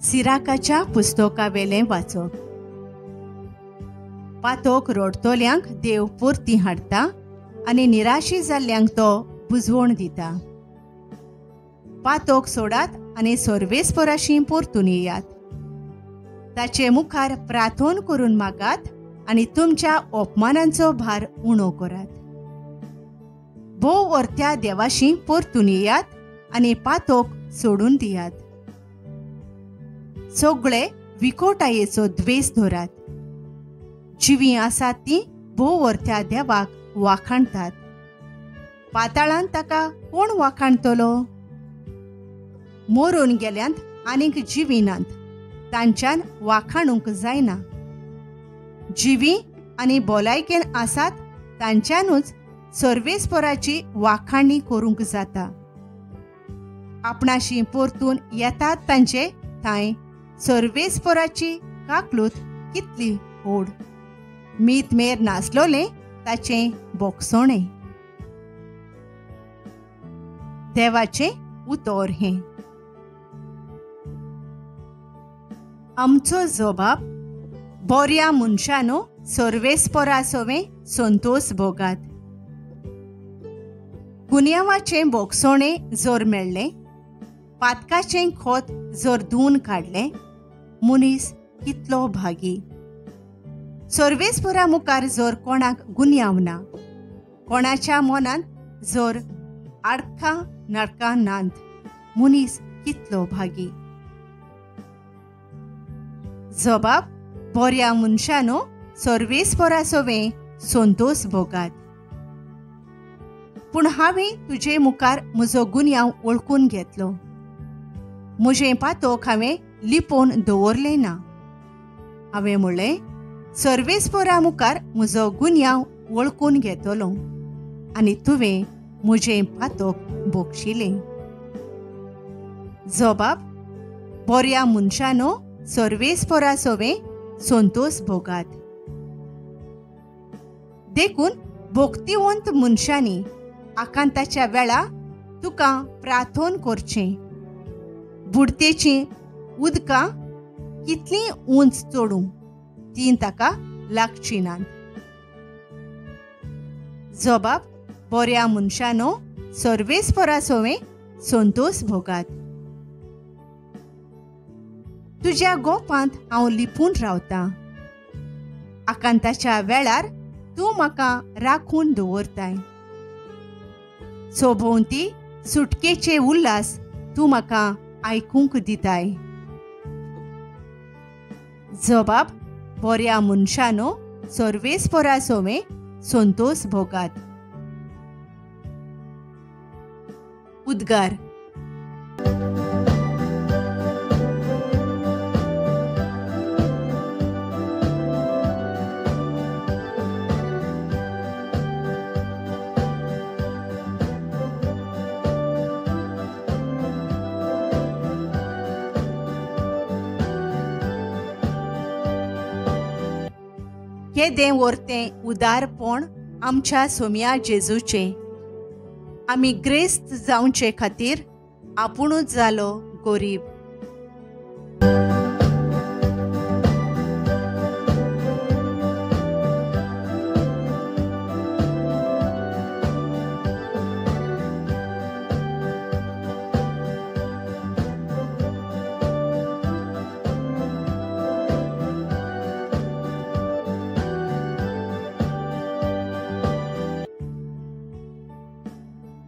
सिराकाच्या पुस्तकावेलें वाचप. पातोक रडटल्यांक देव परती हाडटा आनी निराशी जाल्ल्यांक तो बुजवण दिता. पातोक सोडात आनी सर्वेस्पराशी परतून येयात. ताचे मुखार प्रार्थन करून मागात आनी तुमच्या अपमानांचो भार उणो करात. भोव अर्त्या देवाशी परतून येयात आनी पातोक सोडून दियात. सगळे विकोटायेचो द्वेस धरात. जिवीं आसात ती भोव अर्त्या देवाक वाखाणटात. पाताळांत ताका कोण वाखाणटलो? मरून गेल्यांत आनीक जिवीं नात, तांच्यान वाखाणूंक जायना. जिवीं आनी भलायकेन आसात तांच्यानूच सर्वेस्पराची वाखाणणी करूंक जाता. आपणाशी परतून येतात तांचे थांय सर्वेस्पराची काकलूत कितली व्हड. मीत मेर नासलोलें ताचें बोगसोणें. देवाचें उतर हें. आमचो जबाब: बोऱ्या मनशानो सर्वेस्परा सवें संतोस भोगात. गुन्यांवाचें बोगसोणें जर मेळ्ळें, पातकाचें खोत जर धुवन काडलें, मनीस कितलो भागी. सर्वेस्परा मुखार जर कोणाक गुन्यांव ना, कोणाच्या मनांत जर आडखां नाडकां नात, मनीस कितलो भागी. जबाब: बोऱ्या मनशानो सर्वेस्परा सवें संतोस भोगात. पूण हांवें तुजे मुखार म्हजो गुन्यांव वळखून घेतलो. म्हजें पातोक हांवें लिपोवन दवरलें ना. हांवें म्हणलें, सर्वेस्परा मुखार म्हजो गुन्यांव वळखून घेतलो आनी तुवें म्हजें पातोक बोगशिलें. जबाब: बोऱ्या मनशानो सर्वेस्परा सवें संतोस भोगात. देखून भोक्तिवंत मनशांनी आकांताच्या वेळा तुका प्रार्थन करचें. बुडतेचीं उदकां कितलीं उंच चडूं तीं ताका लागचीं नात. जबाब: बोऱ्या मनशानो सर्वेस्परा सवें संतोस भोगात. तुज्या गोपांत हांव लिपून रावतां. आकांताच्या वेळार तूं म्हाका राखून दवरताय. सोभोंवती सुटकेचे उल्हास तूं म्हाका आयकूंक दिताय. जबाब: बोऱ्या मनशानो सर्वेस्परा सवें संतोस भोगात. उद्गार. केदें वरतें उदारपण आमच्या सोम्या जेजूचें. आमी ग्रेस्त जावचे खातीर आपुणूच जालो गरीब.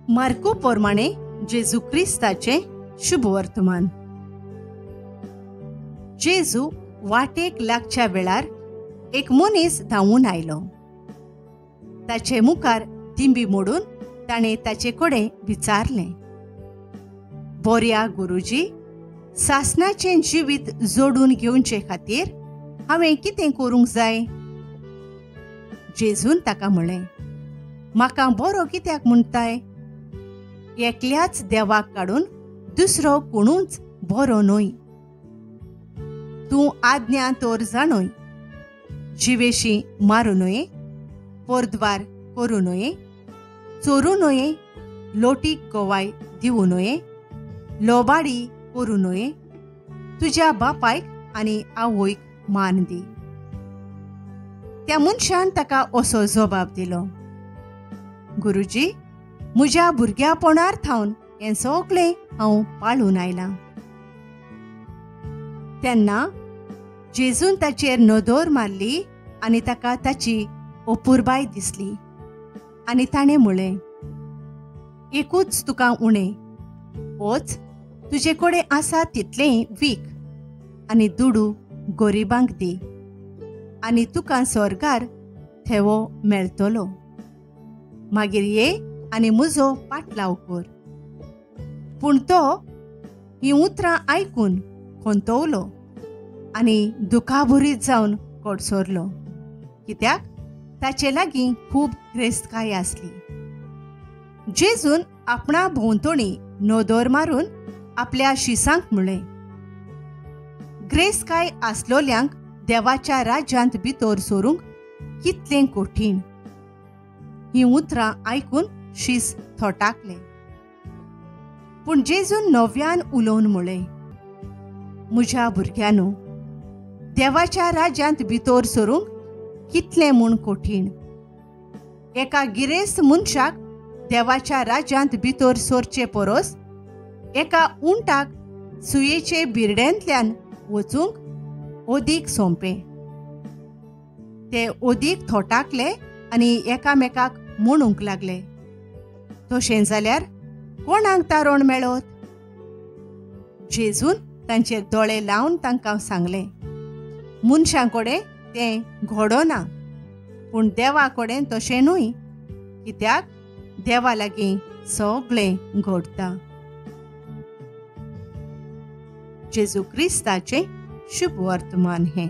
मार्को प्रमाणे जेजू क्रिस्ताचें शुभ वर्तमान. जेजू वाटेक लागच्या वेळार एक मनीस धांवून आयलो. ताचे मुखार दिंबी मोडून ताणें ताचे कडेन विचारलें, बोऱ्या गुरुजी, सासनाचें जिवीत जोडून घेवचे खातीर हांवें कितें करूंक जाय? जेजून ताका म्हणलें, म्हाका बरो कित्याक म्हणटाय? एकल्याच देवाक काडून दुसरो कोणूच बरो न्हय. तूं आज्ञा तर जाणूय, जिवेशी मारूं न्हय, पोरद्वार करूं न्हय, चोरूं न्हय, लोटीक गवाय दिवं न्हय, लोबाडी करूं न्हय, तुज्या बापायक आनी आवयक मान दी. त्या मनशान ताका असो जबाब दिलो, गुरुजी, म्हज्या भुरग्यापणार थावन हें सगळें हांव पाळून आयलां. तेन्ना जेजून ताचेर नदर मारली आनी ताका ताची अपुरबाय दिसली आनी ताणें म्हळें, एकूच तुका उणें, वच तुजे कडेन आसा तितलें वीक आनी दुडू गरिबांक दी आनी तुका स्वर्गार थेवो मेळटलो. मागीर ये आनी म्हजो पाटलाव कर. पूण तो हीं उतरां आयकून खंतवलो आनी दुखाभरीत जावन कडसरलो, कित्याक ताचे लागीं खूब ग्रेस्तकाय आसली. जेजून आपणा भोंवतणी नदर मारून आपल्या शिसांक म्हळें, ग्रेस्तकाय आसलोल्यांक देवाच्या राज्यांत भितर सरूंक कितलें कठीण. हीं उतरां आयकून शीस थोटाकले. पूण जेजून नव्यान उलोवन म्हळें, म्हज्या भुरग्यांनो, देवाच्या राज्यांत भितर सरूंक कितलें म्हूण कठीण. एका गिरेस्त मनशाक देवाच्या राज्यांत भितर सरचे परस एका उंटाक सुयेचे बिरड्यांतल्यान वचूंक अदीक सोंपें. ते अदीक थोटाकले आनी एकामेकाक म्हणूंक लागले, तशें जाल्यार कोणाक तारण मेळत? जेजून तांचेर दोळे लावन तांकां सांगलें, मनशां कडेन तें घडना, पूण देवा कडेन तशें न्हय, कित्याक देवा लागीं सगळें घडटा. जेजू क्रिस्ताचें शुभ वर्तमान हें.